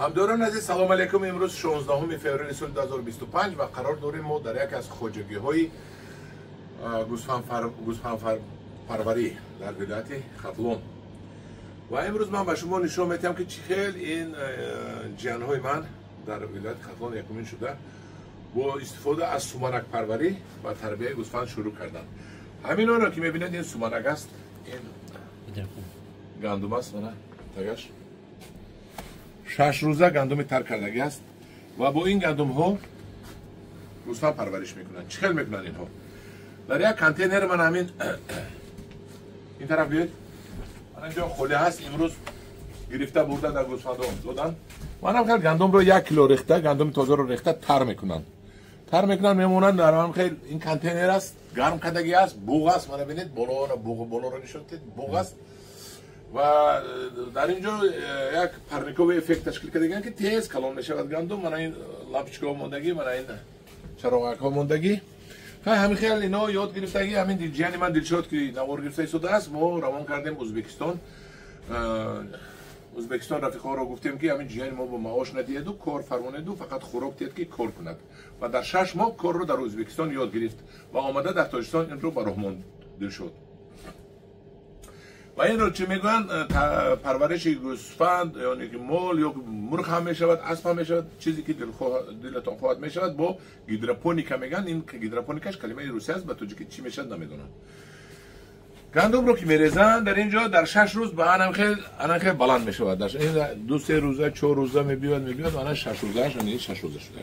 Ҳамдорон азиз, салом алейкум. Имрӯз 16 феврали соли 2025 ва қарор дорем мо дар яке аз хоҷагиҳои гӯсфандпарварӣ дар вилояти Хатлон. Ва имрӯз ман ба шумо нишон медиҳам, ки чӣ хел ин ҷиянҳои ман дар вилояти Хатлон якумин шуда бо истифода аз суманакпарварӣ ва тарбияи гӯсфанд шурӯъ карданд. Ҳаминонро ки мебинед, ин суманак аст, ин гандум аст, мана тагаш 6 рӯза гандуми тар кардагӣ аст ва бо ин гандумҳо гӯсфанд парвариш мекунанд. Чӣ хел мекунанд инҳо? Дар як контейнер, ман ҳамин ин тараф биёед, ман инҷо холӣ ҳаст, имрӯз гирифта бурда дар гӯсфандон доданд. Манам хел гандумро 1 кило рехта, гандуми тозаро рехта тар мекунанд, тар мекунанд, мемонанд дар ҳам хел. Ин контейнер аст, гарм кардагӣ аст, буғ аст. Мана бинед, болоро, буғ болоро нишон дед, буғ аст ва дар ин ҷо як парниковый эффект ташкил кардагианд, ки тез калон мешавад гандум. Мана ин лампочкаҳо мондагӣ, мана ин чароғакҳо мондагӣ. Хай, ҳамин хел ино ёд гирифтагӣ. Ҳамин ҷияни ман Дилшод, ки навор гирифта истодааст, мо равон кардем Ӯзбекистон. Ӯзбекистон рафиқҳоро гуфтем, ки ҳамин ҷияни мо бо маош надиҳеду, кор фармонеду, фақат хӯрок диҳед, ки кор кунад. Ва дар 6 моҳ корро дар Ӯзбекистон ёд гирифт ва омада дар Тоҷикистон инро ба роҳ монд Дилшод. Ва инро чӣ мегӯянд? Парвариши гӯсфанд ёне ки мол ё мурғ ҳам мешавад, асп ҳам мешавад, чизе ки дилатон хоҳад мешавад. Бо гидропоника мегӯянд. Ин гидропоникаш калимаи русия аст, ба тоҷикӣ чӣ мешавад, намедонам. Гандумро ки мерезанд дар ин ҷо, дар 6 рӯз ба анам хел баланд мешавад. 2-3 рӯза, 4 рӯза мебиёд, мебиёд, ана 6 рӯзааш, ин 6 рӯза шуда,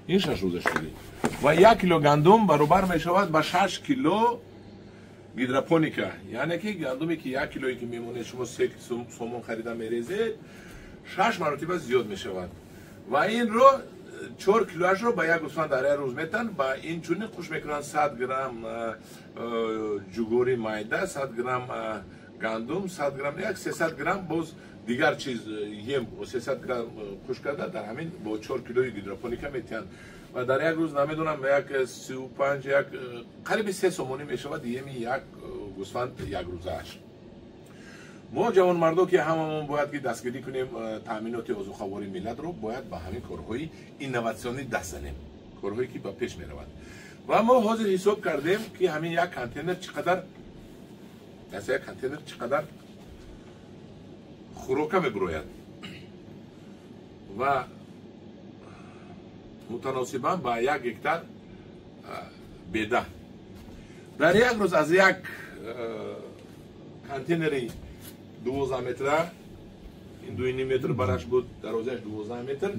ин 6 рӯза шуда. Ва 1 кило гандум баробар мешавад ба 6 кило гидропоника. Яъне ки гандуме ки 1 килое ки мемонед, шумо 3 сомон харида мерезед, шаш маротиба зиёд мешавад. Ва инро 4 килоашро ба як гӯсфанд дар як рӯз метан. Ба ин чунин қуш мекунанд: 100 грамм ҷугори майда, 100 грамм гандум, 100 грамм, як 300 грамм боз дигар чиз ем, 300 грамм қуш карда дар ҳамин бо 4 килои гидропоника метиҳанд. Ва дар як рӯз, намедонам, як 35, як қариби 3 сомонӣ мешавад еми як гӯсфанд як рӯзааш. Мо ҷавонмардо, ки ҳамамон бояд ки дастгирӣ кунем таъминоти озуқавории миллатро, бояд ба ҳамин корҳои инноватсионӣ даст занем, корҳое ки ба пеш меравад. Ва мо ҳозир ҳисоб кардем, ки ҳамин як контейнер чӣ қадар, аз як контейнер чӣ қадар хӯрока мебурояд ва мутаносибан ба 1 гектар беда. Дар як рӯз аз як контейнери 12 метра, ин 2,5 метр бараш буд, дарозааш 12 метр,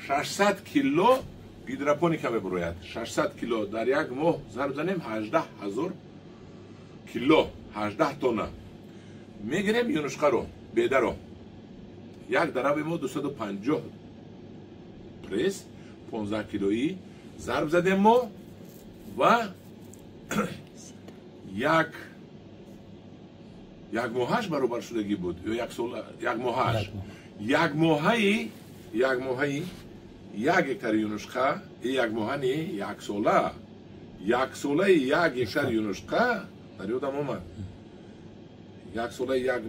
600 кило гидропоника мебурояд. 600 кило дар як моҳ зарб занем, 18 000 кило, 18 тонна. Мегирем юнушқаро, бедаро, як дарави мо 250 пресс, 15 килоӣ зарб задем мо ва як моҳаш баробар шудагӣ буд ё як сол, як моҳаш, як моҳаи 1 гектари юнушқа, як моҳа не, як сола, як солаи 1 гектар юнушқа. Дар ёдам омад, як солаи 1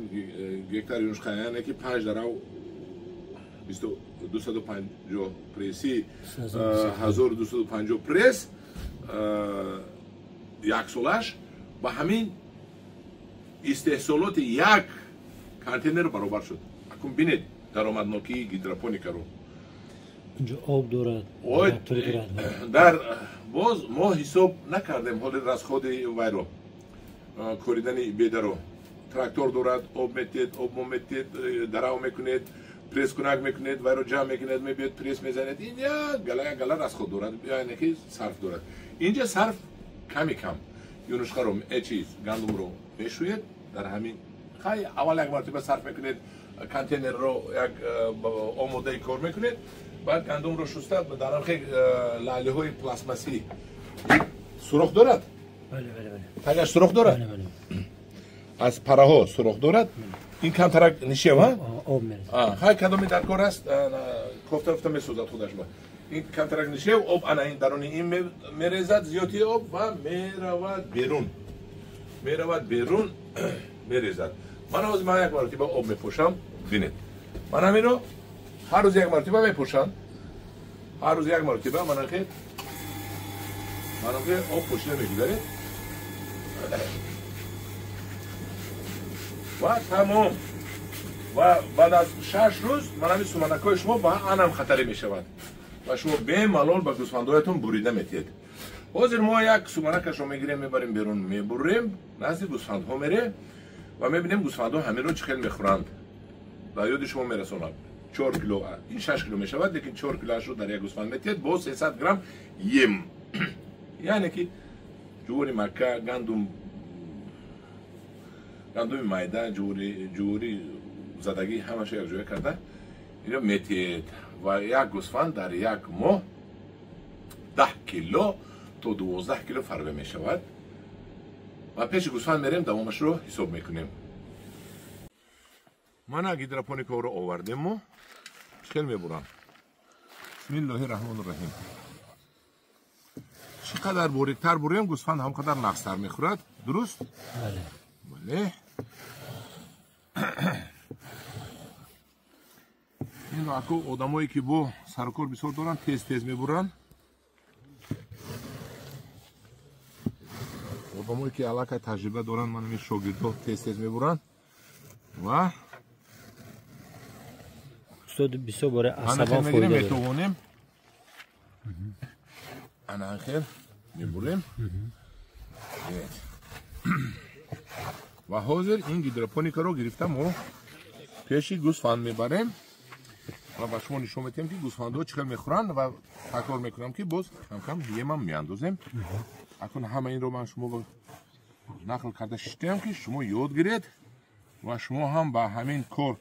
гектар юнушқа, яъне ки панҷ дарав 250 пресси, 1250 пресс як солаш ба ҳамин истеҳсолоти як контейнер баробар шуд. Акун бинед даромаднокии гидропоникаро. Инҷо об дорад. Ой, дар боз мо ҳисоб накардем ҳоли расходи вайро, коридани бедаро. Трактор дорад, об метиҳед, об мо метиҳед, дарав мекунед, пресскунак мекунед, вайро ҷамъ мекунед, мебиёд, пресс мезанед. Ин як гала, як гала расход дорад, яъне ки сарф дорад. Инҷа сарф ками кам. Юнушқаро, чиз, гандумро мешӯед дар ҳамин. Хай, аввал як мартиба сарф мекунед, контейнерро як омодаи кор мекунед, баъд гандумро шуста дар ҳамхе лаълиҳои пластмассӣ сурох дорад. Тагаш сурох дорад, аз параҳо сурох дорад. Ин камтарак нишев. Хай, кадоми дар кор аст, кофта кофта месӯзад худаш. Ба ин камтарак нишев об ана ин даруни ин мерезад, зиёдии об ва меравад берун, меравад берун, мерезад. Ман ҳозир ман як маротиба об мепошам, бинед, ман ҳамино Ҳар рӯз як мартиба мепӯшанд. Ҳар рӯз як мартиба манахе об пӯшида мегузаред. Ва тамом. Ва баъд аз 6 рӯз манами суманакҳои шумо ба анам хатаре мешавад ва шумо бемалол ба гӯсфандҳоятон бурида метиҳед. Ҳозир мо як суманакашро мегирем, мебарем берун, мебурем, назди гӯсфандҳо мерем ва мебинем гӯсфандҳо ҳаминро чӣ хел мехӯранд. Ба ёди шумо мерасонам, 4 кило, ин 6 кило мешавад, лекин 4 килоашро дар як гӯсфанд метиҳед бо 300 грамм ем. Яъне ки ҷувори макка, гандуми майда, ҷувори задагӣ ҳамаша якҷоя карда ино метиҳед. Ва як гӯсфанд дар як моҳ 10 кило то 12 кило фарбе мешавад. Ва пеши гӯсфанд мерем, давомашро ҳисоб мекунем. Мана гидропоникаро овардем мо. Хел мебурам. Бисмиллоҳи раҳмони раҳим. Чӣ қадар бориктар бурем, гӯсфанд ҳам қадар нақстар мехӯрад. Дуруст? Бале. Бале. Инро аку одамое ки бо сарукор бисёр доранд, тез-тез мебуранд. Одамое ки аллакай таҷриба доранд, ман ҳамин шогирдҳо тез-тез мебуранд. Ва устод бисёр бораи асабон фоида дорад. Метавонем ана хел мебурем. Ва ҳозир ин гидропоникаро гирифта мо пеши гӯсфанд мебарем ва ба шумо нишон медиҳем ки гӯсфандҳо чӣ хел мехӯранд. Ва такрор мекунам ки боз камкам емам меандозем. Акун ҳама инро ман шумо нақл карда шиштаам ки шумо ёд гиред ва шумо ҳам ба ҳамин кор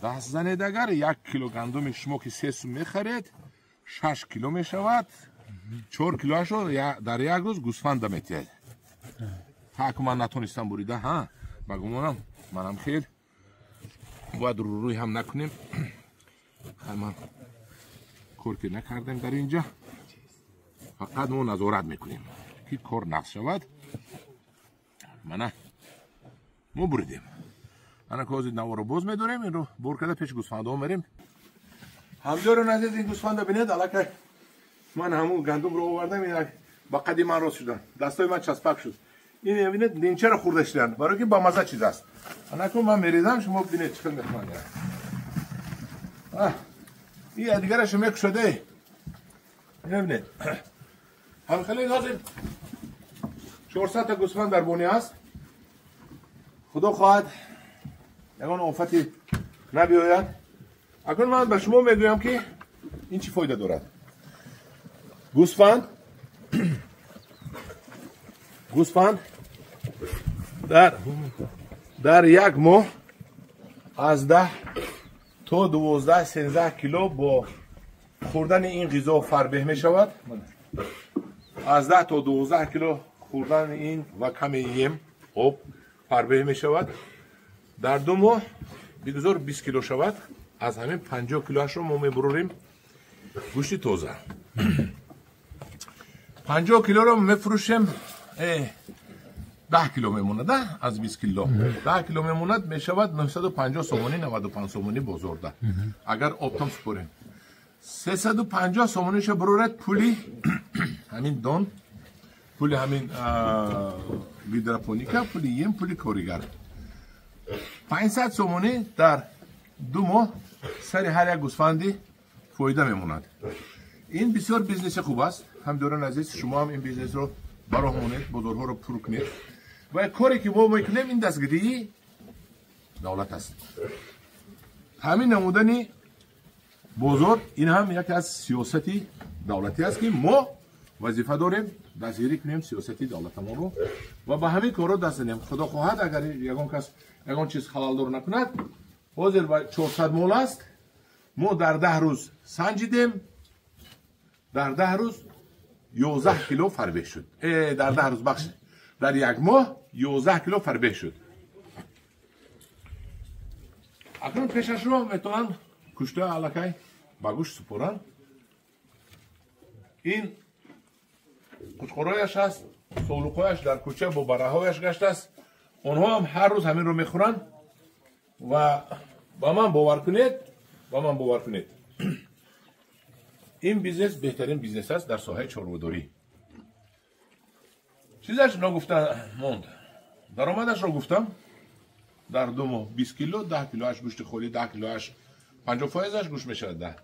даст занед. Агар 1 кило гандуми шумо ки 3 сум мехаред, 6 кило мешавад. 4 килоашро дар як рӯз гӯсфанда метиҳед. Так ман натонистам бурида, ҳа, ба гумонам манам хел бояд рӯрӯй ҳам накунем. Ман кор ки накардем дар инҷа, фақат мо назорат мекунем ки кор нақс шавад. Мана мо буридем. Ана ки ҳозир наворо боз медорем, инро бор карда пеши гӯсфандҳо мерем. Ҳамҷоро назид ин гӯсфанда бинед, аллакай ман ҳамун гандумро овардам, ин ба қади ман рост шуданд, дастои ман часпак шуд. Ин бинед линчаро хӯрда шуданд, барои ки бамаза чиз аст. Анакун ман мерезам, шумо бинед чӣ хел мехӯранд. Ин дигарашо мекушоде. Бинед. Ҳамхеле ҳозир 400 та гӯсфанд дар бонӣ аст. Худо хоҳад ягон офати набиёяд. Акнун ман ба шумо мегӯям ки ин чӣ фоида дорад. Гӯсфанд дар як моҳ аз 10 то 12-13 кило бо хӯрдани ин ғизо фарбеҳ мешавад. Аз 10 то 12 кило хӯрдани ин ва каме ем об фарбеҳ мешавад. Дар 2 моҳ бигузор 20 кило шавад. Аз ҳамин 50 килоашро мо мебурорем гӯшти тоза. 50 килоро мефурӯшем, 10 кило мемонад, аз 20 кило 10 кило мемонад, мешавад 950 сомонӣ, 95 сомонӣ бозорда. Агар оптом супорем 350 сомониша бурорад, пули ҳамин дон, пули ҳамин гидропоника, пули ем, пули коригар. 500 сомонӣ дар 2 моҳ сари ҳар як гӯсфанди фоида мемонад. Ин бисёр бизнеси хуб аст. Ҳамдиёрон азиз, шумо ҳам ин бизнесро ба роҳ монед, бозорҳоро пур кунед. Ва коре ки мо мекунем ин дастгирии давлат аст. Таъмин намудани бозор ин ҳам яке аз сиёсати давлатӣ аст ки мо вазифа дорем дастгирӣ кунем сиёсати давлатамонро ва ба ҳамин корро даст занем. Худо хоҳад агар ягон кас ягон чиз халалдор накунад, ҳозир 400 мол аст. Мо дар 10 рӯз санҷидем, дар 10 рӯз 11 кило фарбеҳ шуд. Дар 10 рӯз, бахшед, дар як моҳ 11 кило фарбеҳ шуд. Акнун пешашро метавонанд кушта аллакай ба гӯшт супоранд. Ин қучқорҳояш аст, солуқҳояш дар кӯча бо бараҳояш гаштааст. Онҳо ҳам ҳар рӯз ҳаминро мехӯранд ва ба ман бовар кунед, Ба ман бовар кунед, ин бизнес беҳтарин бизнес аст дар соҳаи чорводорӣ. Чизаш ногуфта монд, даромадашро гуфтам. Дар 2 моҳ 20 кило, 10 килоаш гӯшти холӣ, 10 килоаш 50%-аш гӯшт мешавад.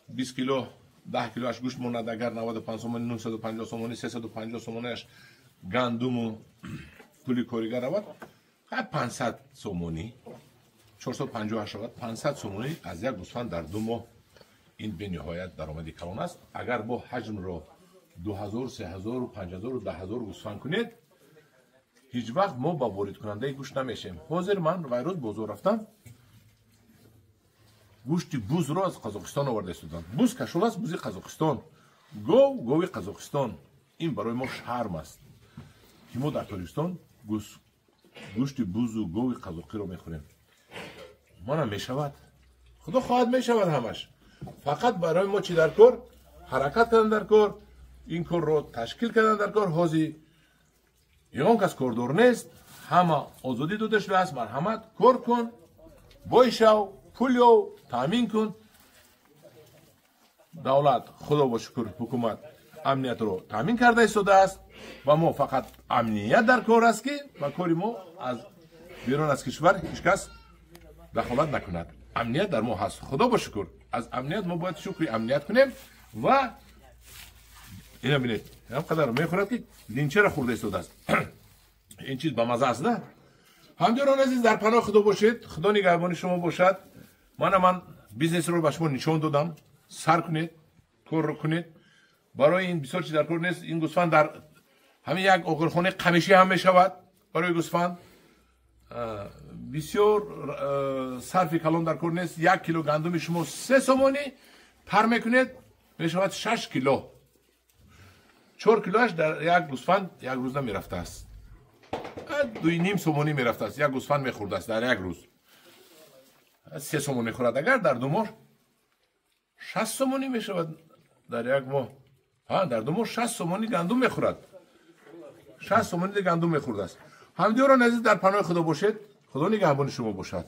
20 кило, 10 килоаш гӯшт монад, агар 95 сомонӣ, 950 сомонӣ, 350 сомониаш гандуму пули коригар равад, 500 сомонӣ, 450 шавад, 500 сомонӣ аз як гӯсфанд дар 2 моҳ. Ин бениҳоят даромади калон аст. Агар бо ҳаҷмро 2000, 3000, 5000, 10000 гӯсфанд кунед, ҳеҷ вақт мо ба воридкунандаи гӯшт намешем. Ҳозир ман вайрӯз бозор рафтам, гӯшти бузро аз Қазоқистон оварда истоданд. Буз кашол аст, бузи Қазоқистон, гов гови Қазоқистон. Ин барои мо шарм аст, ки мо дар Тоҷикистон гӯшти бузу гови қазоқиро мехӯрем. Мана мешавад, худо хоҳад мешавад ҳамаш. Фақат барои мо чӣ дар кор? Ҳаракат кардан дар кор, ин корро ташкил кардан дар кор. Ҳозир ягон кас кордор нест, ҳама озодӣ дода шудааст. Марҳамат, кор кун, бой шав, пул ёв, таъмин кун. Давлат, худо бо шукр, ҳукумат амниятро таъмин карда истодааст ва мо фақат амният дар кор аст, ки ба кори мо аз берун аз кишвар ҳеҷ кас дахолат накунад. Амният дар мо ҳаст, худо бо шукр. Аз амният мо бояд шукри амният кунем. Ва ина бинед, ҳам қадар мехӯрад, ки линчаро хӯрда истодааст. Ин чиз ба маза аст, на? Ҳамдиёрон азиз, дар паноҳи худо бошед, худо нигаҳбони шумо бошад. Мана ман бизнесро ба шумо нишон додам. Сар кунед, корро кунед. Барои ин бисёр чиз дар кор нест. Ин гӯсфанд дар ҳамин як оғилхонаи қамишӣ ҳам мешавад. Барои гӯсфанд бисёр сарфи калон дар кор нест. 1 кило гандуми шумо 3 сомонӣ тар мекунед, мешавад 6 кило. 4 килоаш дар як гӯсфанд як рӯза мерафтааст. 2.5 сомонӣ мерафтааст, як гӯсфанд мехӯрдааст дар як рӯз. 3 сомонӣ мехӯрад, агар дар 2 моҳ 6 сомонӣ мешавад дар як моҳ. Дар 2 моҳ 6 сомонӣ гандум мехӯрад. 6 сомонӣ гандум мехӯрдааст. Ҳамдиёрон азиз, дар паноҳи худо бошед, худо нигаҳбони шумо бошад.